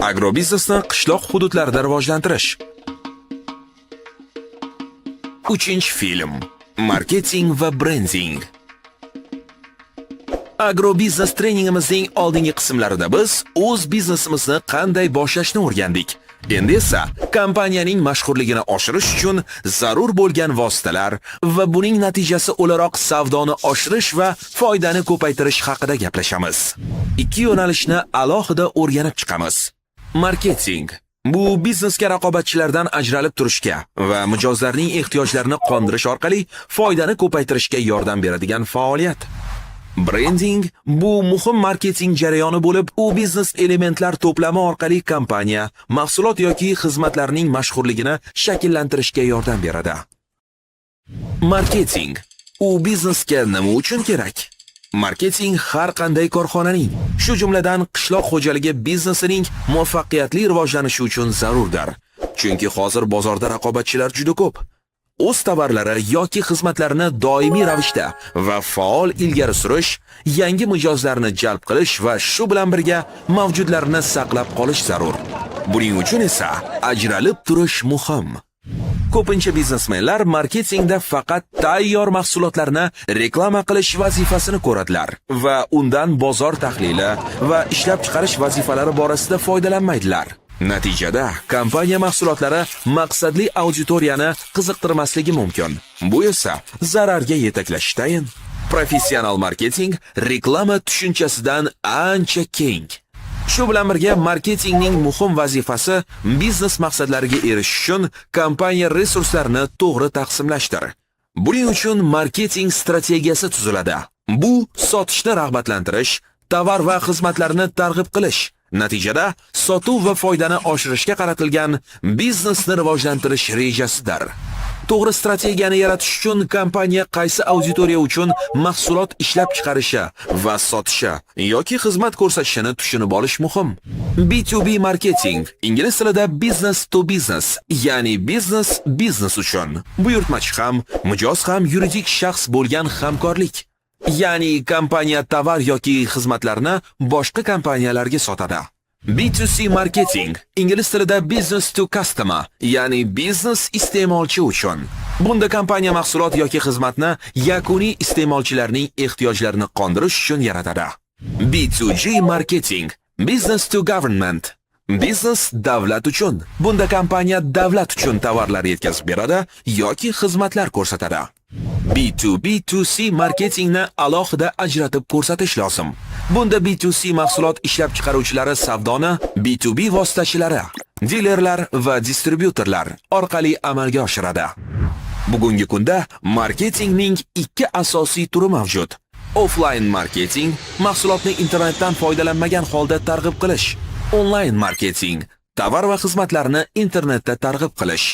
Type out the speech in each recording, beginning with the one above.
Agrobiznesni qishloq hududlarida rivojlantirish. Uchinchi film. Marketing va brending. Agrobiznes treningimizning oldingi qismlarida biz o'z biznesimizni qanday boshlashni o'rgandik. Endi esa kompaniyaning mashhurligini oshirish uchun zarur bo'lgan vositalar va buning natijasi o'laroq savdoni oshirish va foydani ko'paytirish haqida gaplashamiz. Ikki yo'nalishni alohida o'rganib chiqamiz. Marketing bu biznesga raqobatchilardan ajralib turishga va mijozlarning ehtiyojlarini qondirish orqali foydani ko'paytirishga yordam beradigan faoliyat. Brending bu muhim marketing jarayoni bo'lib, u biznes elementlar to'plami orqali kompaniya, mahsulot yoki xizmatlarning mashhurligini shakllantirishga yordam beradi. Marketing u biznesga nima uchun kerak? Marketing har qanday korxonaning, shu jumladan qishloq xo'jaligi biznesining muvaffaqiyatli rivojlanishi uchun zarurdir. Chunki hozir bozorda raqobatchilar juda ko'p. O'z tovarlari yoki xizmatlarini doimiy ravishda va faol ilgari surish, yangi mijozlarni jalb qilish va shu bilan birga mavjudlarini saqlab qolish zarur. Buning uchun esa ajralib turish muhim. Ko'pincha biznesmenlar marketingda faqat tayyor mahsulotlarni reklama qilish vazifasini ko'radilar va undan bozor tahlili va ishlab chiqarish vazifalari borasida foydalanmaydilar. Natijada kompaniya mahsulotlari maqsadli auditoriyani qiziqtirmasligi mumkin. Bu esa zararga yetaklashi tayin. Professional marketing reklama tushunchasidan ancha keng. Shu bilan birga marketingning muhim vazifasi biznes maqsadlariga erishish uchun kompaniya resurslarini to'g'ri taqsimlashdir. Buning uchun marketing strategiyasi tuziladi. Bu sotishni rag'batlantirish, tovar va xizmatlarni targ'ib qilish, natijada sotuv va foydani oshirishga qaratilgan biznesni rivojlantirish rejasidir. To'g'ri strategiyani yaratish uchun kompaniya qaysi auditoriya uchun mahsulot ishlab chiqarishi va sotishi yoki xizmat ko'rsatishini tushunib olish muhim. B2B marketing, ingliz tilida business to business, ya'ni biznes biznes uchun. Buyurtmachi ham, mijoz ham yuridik shaxs bo'lgan hamkorlik. Ya'ni kompaniya tovar yoki xizmatlarni boshqa kompaniyalarga sotadi. B2C marketing, ingliz tilida business to customer, ya'ni biznes iste'molchi uchun. Bunda kompaniya mahsulot yoki xizmatni yakuniy iste'molchilarning ehtiyojlarini qondirish uchun yaratadi. B2G marketing, business to government, biznes davlat uchun. Bunda kompaniya davlat uchun tovarlar yetkazib beradi yoki xizmatlar ko'rsatadi. B2B2C marketingni alohida ajratib ko'rsatish lozim. Bunda B2C mahsulot ishlab chiqaruvchilari savdoni B2B vositachilari, dilerlar va distribyutorlar orqali amalga oshiradi. Bugungi kunda marketingning ikki asosiy turi mavjud. Offline marketing mahsulotni internetdan foydalanmagan holda targ'ib qilish. Onlayn marketing tovar va xizmatlarni internetda targ'ib qilish.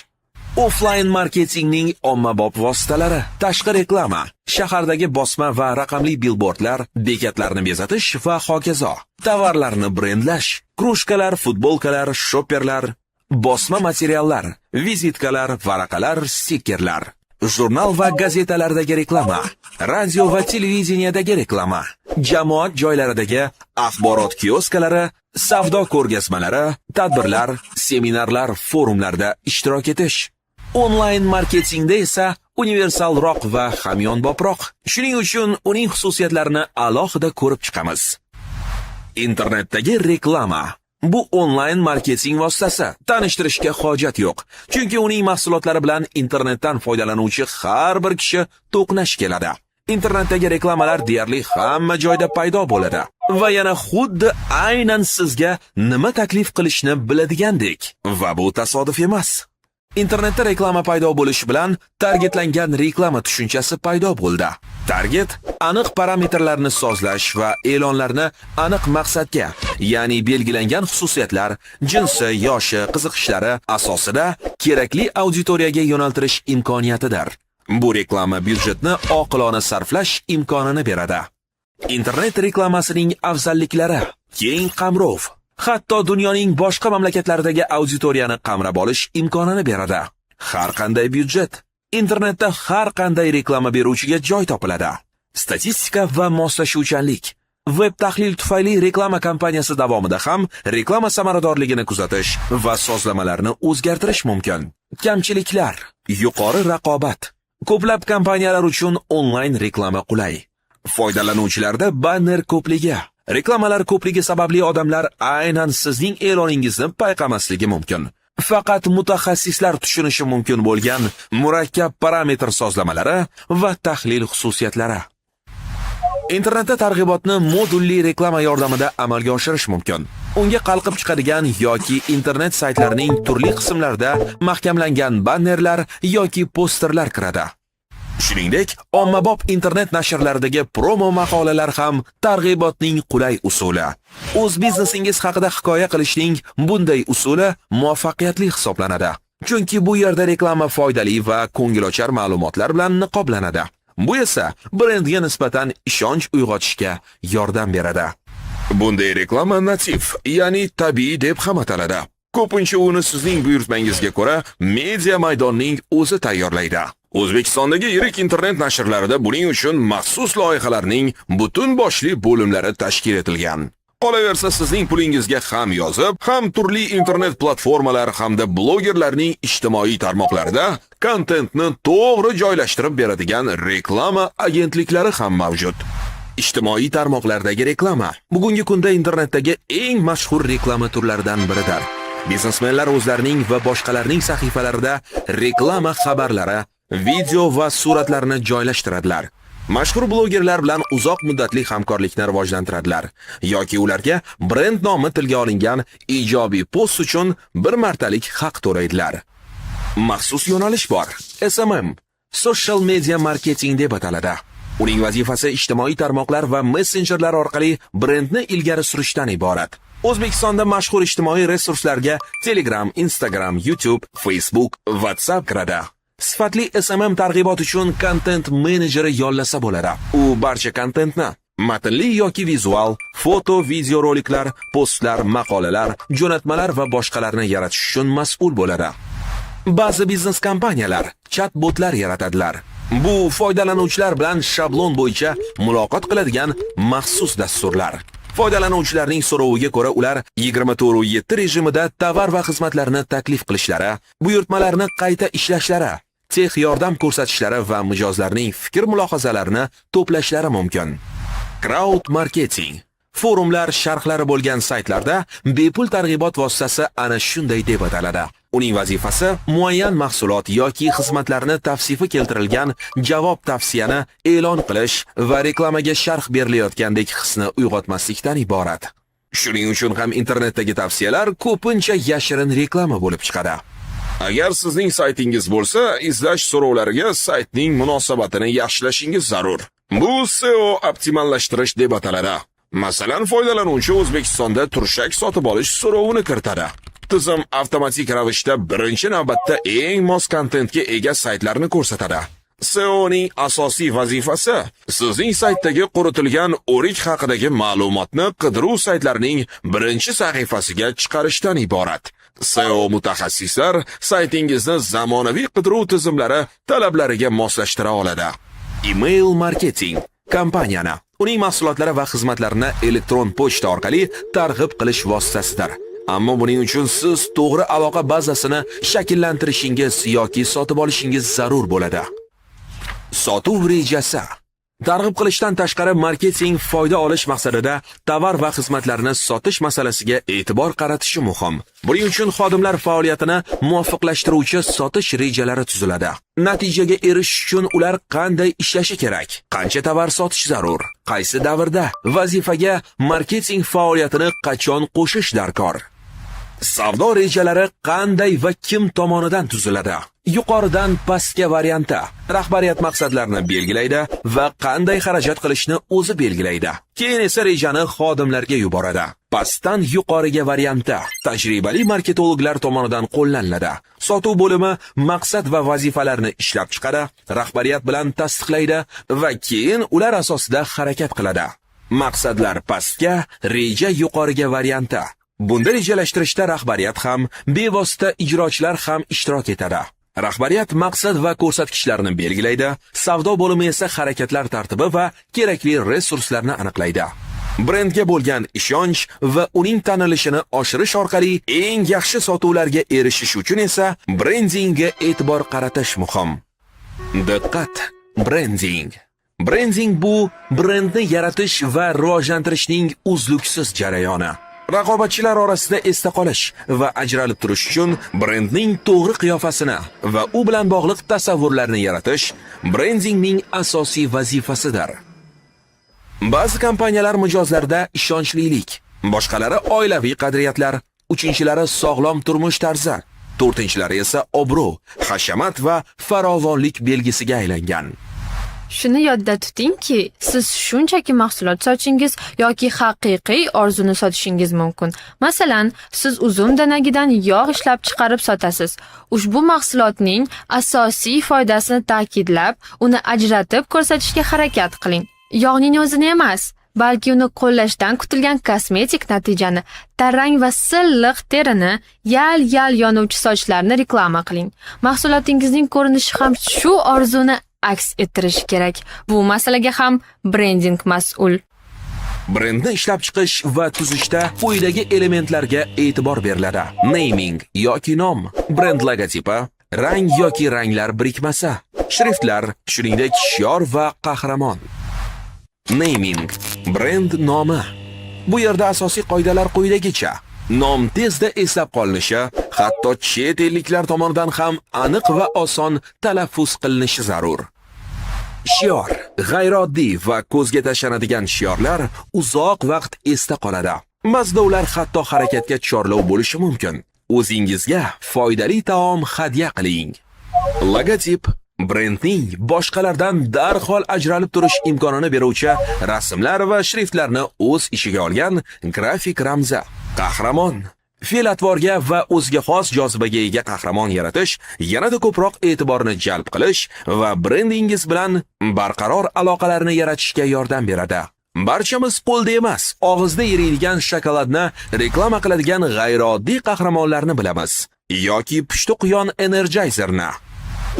Offline marketingning ommabop vositalari: tashqi reklama, shahardagi bosma va raqamli billboardlar, bekatlarni bezatish va hokazo. Tovarlarni brendlash, krujkalar, futbolkalar, shopperlar, bosma materiallar, vizitkalar, varaqalar, stikerlar, jurnal va gazetalardagi reklama, radio va televideniyadagi reklama, jamoat joylaridagi axborot kioskalari, savdo ko'rgazmalari, tadbirlar, seminarlar, forumlarda ishtirok etish. Onlayn marketingda esa universalroq va hamyonbobroq. Shuning uchun uning xususiyatlarini alohida ko'rib chiqamiz. Internetdagi reklama bu onlayn marketing vositasi. Tanishtirishga hojat yo'q. Chunki uning mahsulotlari bilan internetdan foydalanuvchi har bir kishi to'qnash keladi. Internetdagi reklamalar deyarli hamma joyda paydo bo'ladi va yana xuddi aynan sizga nima taklif qilishni biladigandek. Va bu tasodif emas. Internetda reklama paydo bo'lishi bilan targetlangan reklama tushunchasi paydo bo'ldi. Target aniq parametrlarni sozlash va e'lonlarni aniq maqsadga, ya'ni belgilangan xususiyatlar, jinsi, yoshi, qiziqishlari asosida kerakli auditoriyaga yo'naltirish imkoniyatidir. Bu reklama byudjetni oqilona sarflash imkonini beradi. Internet reklamasining afzalliklari: keng qamrov, hatto dunyoning boshqa mamlakatlaridagi auditoriyani qamrab olish imkonini beradi. Har qanday byudjet, internetda har qanday reklama beruvchiga joy topiladi. Statistika va moslashuvchanlik. Veb tahlil tufayli reklama kampaniyasi davomida ham reklama samaradorligini kuzatish va sozlamalarni o'zgartirish mumkin. Kamchiliklar: yuqori raqobat. Ko'plab kompaniyalar uchun onlayn reklama qulay. Foydalanuvchilarda banner ko'pligi, reklamalar ko'pligi sababli odamlar aynan sizning e'loningizni payqamasligi mumkin. Faqat mutaxassislar tushunishi mumkin bo'lgan murakkab parametr sozlamalari va tahlil xususiyatlari. Internetda targ'ibotni modulli reklama yordamida amalga oshirish mumkin. Unga qalqib chiqadigan yoki internet saytlarining turli qismlarida mahkamlangan bannerlar yoki posterlar kiradi. Shuningdek, ommabop internet nashrlaridagi promo maqolalar ham targ'ibotning qulay usuli. O'z biznesingiz haqida hikoya qilishning bunday usuli muvaffaqiyatli hisoblanadi. Chunki bu yerda reklama foydali va ko'ngilochar ma'lumotlar bilan niqoblanadi. Bu esa brendga nisbatan ishonch uyg'otishga yordam beradi. Bunday reklama nativ, ya'ni tabiiy deb ham ataladi. Ko'pincha uni sizning buyurtmangizga ko'ra media maydonning o'zi tayyorlaydi. O'zbekistondagi yirik internet nashrlarida buning uchun maxsus loyihalarning butun boshli bo'limlari tashkil etilgan. Qolaversa, sizning pulingizga ham yozib, ham turli internet platformalar hamda blogerlarning ijtimoiy tarmoqlarida kontentni to'g'ri joylashtirib beradigan reklama agentliklari ham mavjud. Ijtimoiy tarmoqlardagi reklama bugungi kunda internetdagi eng mashhur reklama turlaridan biridir. Biznesmenlar o'zlarining va boshqalarning sahifalarida reklama xabarlari, video va suratlarni joylashtiradilar. Mashhur blogerlar bilan uzoq muddatli hamkorlikni rivojlantiradilar yoki ularga brend nomi tilga olingan ijobiy post uchun bir martalik haq to'laydilar. Maxsus yo'nalish bor. SMM, Social Media Marketing deb ataladi. Uning vazifasi ijtimoiy tarmoqlar va messenjerlar orqali brendni ilgari surishdan iborat. O'zbekistonda mashhur ijtimoiy resurslarga Telegram, Instagram, YouTube, Facebook, WhatsApp kiradi. Sifatli SMM targ'ibot uchun kontent menejeri yollasa bo'ladi. U barcha kontentni, matnli yoki vizual, foto, video roliklar, postlar, maqolalar, jo'natmalar va boshqalarni yaratish uchun mas'ul bo'ladi. Ba'zi biznes kompaniyalar chat-botlar yaratadilar. Bu foydalanuvchilar bilan shablon bo'yicha muloqot qiladigan maxsus dasturlar. Foydalanuvchilarning so'roviga ko'ra ular 24/7 rejimida tovar va xizmatlarni taklif qilishlari, buyurtmalarni qayta ishlashlari, tex yordam ko'rsatishlari va mijozlarning fikr mulohazalarini to'plashlari mumkin. Crowd marketing. Forumlar sharhlari bo'lgan saytlarda bepul targ'ibot vositasi ana shunday deb ataladi. Uning vazifasi muayyan mahsulot yoki xizmatlarni tavsifi keltirilgan javob tavsiyani e'lon qilish va reklamaga sharh berilayotgandek hisni uyg'otmaslikdan iborat. Shuning uchun ham internetdagi tavsiyalar ko'pincha yashirin reklama bo'lib chiqadi. Agar sizning saytingiz bo'lsa, izlash so'rovlariga saytning munosabatini yaxshilashingiz zarur. Bu SEO optimallashtirish deb ataladi. Masalan, foydalanuvchi O'zbekistonda turshak sotib olish so'rovini kiritadi. Tizim avtomatik ravishda birinchi navbatda eng mos kontentga ega saytlarni ko'rsatadi. SEOning asosiy vazifasi sizning saytdagi quritilgan o'rik haqidagi ma'lumotni qidiruv saytlarining birinchi sahifasiga chiqarishdan iborat. SEO mutaxassislar saytingizni zamonaviy qidiruv tizimlari talablariga moslashtira oladi. Email marketing kompaniyani, uning mahsulotlari va xizmatlarini elektron pochta orqali targ'ib qilish vositasidir. Ammo buning uchun siz to'g'ri aloqa bazasini shakllantirishingiz yoki sotib olishingiz zarur bo'ladi. Sotuv rejasi. Targ'ib qilishdan tashqari, marketing foyda olish maqsadida tovar va xizmatlarni sotish masalasiga e'tibor qaratishi muhim. Buning uchun xodimlar faoliyatini muvofiqlashtiruvchi sotish rejalari tuziladi. Natijaga erishish uchun ular qanday ishlashi kerak, qancha tovar sotish zarur, qaysi davrda, vazifaga marketing faoliyatini qachon qo'shish darkor. Savdo rejalari qanday va kim tomonidan tuziladi? Yuqoridan pastga varianti. Rahbariyat maqsadlarni belgilaydi va qanday xarajat qilishni o'zi belgilaydi. Keyin esa rejani xodimlarga yuboradi. Pastdan yuqoriga varianti tajribali marketologlar tomonidan qo'llaniladi. Sotuv bo'limi maqsad va vazifalarni ishlab chiqadi, rahbariyat bilan tasdiqlaydi va keyin ular asosida harakat qiladi. Maqsadlar pastga, reja yuqoriga varianti. Bunda rejalashtirishda rahbariyat ham, bevosita ijrochilar ham ishtirok etadi. Rahbariyat maqsad va ko'rsatkichlarni belgilaydi, savdo bo'limi esa harakatlar tartibi va kerakli resurslarni aniqlaydi. Brendga bo'lgan ishonch va uning tanilishini oshirish orqali eng yaxshi sotuvlarga erishish uchun esa brendingga e'tibor qaratish muhim. Diqqat! Brending. Brending bu brendni yaratish va rivojlantirishning uzluksiz jarayoni. Raqobatchilar orasida esda qolish va ajralib turish uchun brendning to'g'ri qiyofasini va u bilan bog'liq tasavvurlarni yaratish brendingning asosiy vazifasidir. Ba'zi kompaniyalar mijozlarda ishonchlilik, boshqalari oilaviy qadriyatlar, uchinchilari sog'lom turmush tarzi, to'rtinchilari esa obro', hashamat va farovonlik belgisiga aylangan. Shuni yodda tutingki, siz shunchaki mahsulot sotishingiz yoki haqiqiy orzuni sotishingiz mumkin. Masalan, siz uzum danagidan yog' ishlab chiqarib sotasiz. Ushbu mahsulotning asosiy foydasini ta'kidlab, uni ajratib ko'rsatishga harakat qiling. Yog'ning o'zini emas, balki uni qo'llashdan kutilgan kosmetik natijani, tarang va silliq terini, yal-yal yonuvchi sochlarni reklama qiling. Mahsulotingizning ko'rinishi ham shu orzuni aks ettirishi kerak. Bu masalaga ham brending mas'ul. Brendni ishlab chiqish va tuzishda quyidagi elementlarga e'tibor beriladi. Naming yoki nom, brend logotipi, rang yoki ranglar birikmasi, shriftlar, shuningdek shior va qahramon. Naming, brend nomi. Bu yerda asosiy qoidalar quyidagicha. Nom tezda eslab qolinishi, hatto chet elliklar tomonidan ham aniq va oson talaffuz qilinishi zarur. Shior g'ayrioddiy va ko'zga tashlanadigan shiorlar uzoq vaqt esda qoladi. Ba'zida ular hatto harakatga chorlov bo'lishi mumkin. O'zingizga foydali taom hadya qiling. Logotip brendning boshqalardan darhol ajralib turish imkonini beruvchi rasmlar va shriftlarni o'z ichiga olgan grafik ramzi. Qahramon fe'l-atvorga va o'ziga xos jozibaga ega qahramon yaratish yanada ko'proq e'tiborni jalb qilish va brendingiz bilan barqaror aloqalarni yaratishga yordam beradi. Barchamiz qo'lda emas, og'izda eriydigan shokoladni reklama qiladigan g'ayrioddiy qahramonlarni bilamiz yoki pushti quyon Energizerni.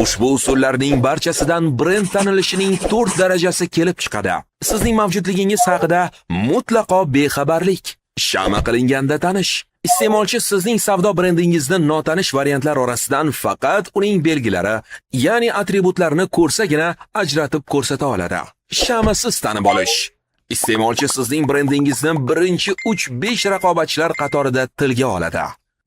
Ushbu usullarning barchasidan brend tanilishining 4 darajasi kelib chiqadi. Sizning mavjudligingiz haqida mutlaqo bexabarlik, shama qilinganda tanish. Iste'molchi sizning savdo brendingizni notanish variantlar orasidan faqat uning belgilari, ya'ni atributlarini ko'rsagina ajratib ko'rsata oladi. Shamasiz tanib olish. Iste'molchi sizning brendingizni birinchi 3-5 raqobatchilar qatorida tilga oladi.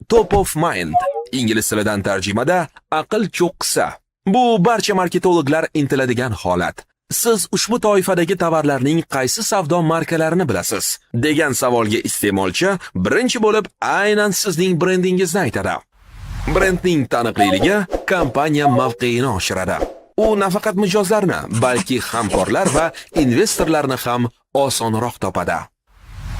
Top of mind, ingliz tilidan tarjimada aql cho'qqisi. Bu barcha marketologlar intiladigan holat. Siz ushbu toifadagi tovarlarning qaysi savdo markalarini bilasiz degan savolga iste'molchi birinchi bo'lib aynan sizning brendingizni aytadi. Brendning taniqliligi kompaniya mavqeini oshiradi. U nafaqat mijozlarni, balki hamkorlar va investorlarni ham osonroq topadi.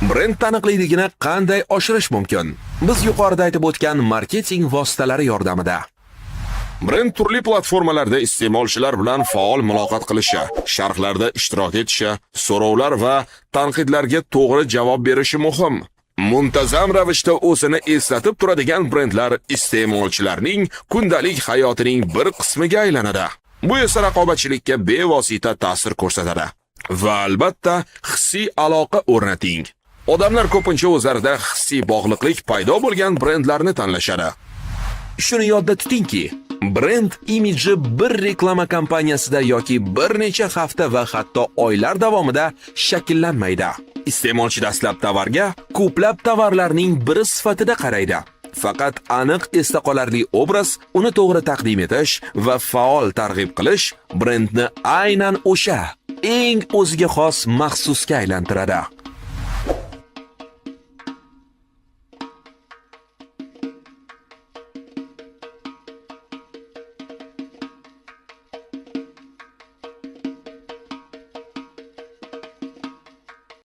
Brend taniqliligini qanday oshirish mumkin? Biz yuqorida aytib o'tgan marketing vositalari yordamida. Brend turli platformalarda iste'molchilar bilan faol muloqot qilishi, sharhlarda ishtirok etishi, so'rovlar va tanqidlarga to'g'ri javob berishi muhim. Muntazam ravishda o'zini eslatib turadigan brendlar iste'molchilarning kundalik hayotining bir qismiga aylanadi. Bu esa raqobatchilikka bevosita ta'sir ko'rsatadi. Va albatta, hissiy aloqa o'rnating. Odamlar ko'pincha o'zlarida hissiy bog'liqlik paydo bo'lgan brendlarni tanlashadi. Shuni yodda tutingki, brend imidji bir reklama kampaniyasida yoki bir necha hafta va hatto oylar davomida shakllanmaydi. Iste'molchi dastlab tovarga ko'plab tovarlarning biri sifatida qaraydi. Faqat aniq, esda qolarli obraz, uni to'g'ri taqdim etish va faol targ'ib qilish brendni aynan o'sha eng o'ziga xos maxsusga aylantiradi.